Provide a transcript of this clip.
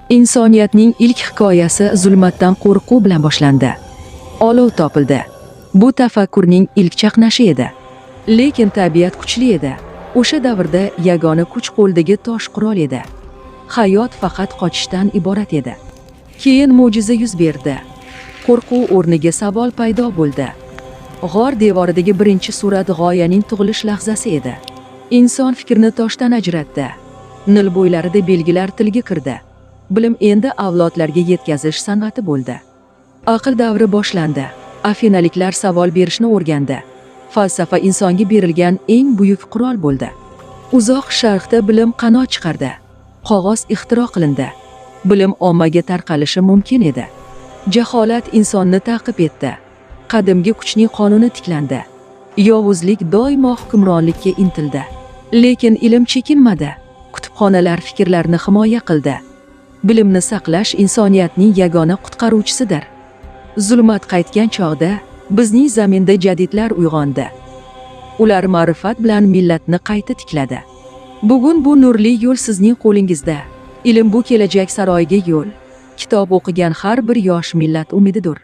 Insoniyatning ilk hikoyasi zulmatdan qo'rquv bilan boshlandi. Olov topildi. Bu tafakkurning ilk chaqnashi edi. Lekin tabiat kuchli edi. O'sha davrda yagona kuch qo'ldagi tosh qurol edi. Hayot faqat qochishdan iborat edi. Keyin mo'jiza yuz berdi. Qo'rquv o'rniga savol paydo bo'ldi. G'or devoridagi birinchi surat g'oyaning tug'ilish lahzasi edi. Inson fikrni toshdan ajratdi. Nil bo'ylarida belgilar tilga kirdi. Bilim endi avlodlarga yetkazish san'ati bo'ldi. Aql davri boshlandi. Afinaliklar savol berishni o'rgandi. Falsafa insonga berilgan eng buyuk qurol bo'ldi. Uzoq sharqda bilim qanot chiqardi. Qog'oz ixtiro qilindi. Bilim ommaga tarqalishi mumkin edi. Jaholat insonni ta'qib etdi. Qadimgi kuchning qonuni tiklandi. Yovuzlik doimo hukmronlikka intildi. Lekin ilm chekinmadi. Kutubxonalar fikrlarni himoya qildi. Bilimni saqlash insoniyatning yagona qutqaruvchisidir. Zulmat qaytgan chog'da bizning zaminda jadidlar uyg'ondi. Ular ma'rifat bilan millatni qayta tikladi. Bugun bu nurli yo'l sizning qo'lingizda. Ilm bu kelajak saroyiga yo'l. Kitob o'qigan har bir yosh millat umididir.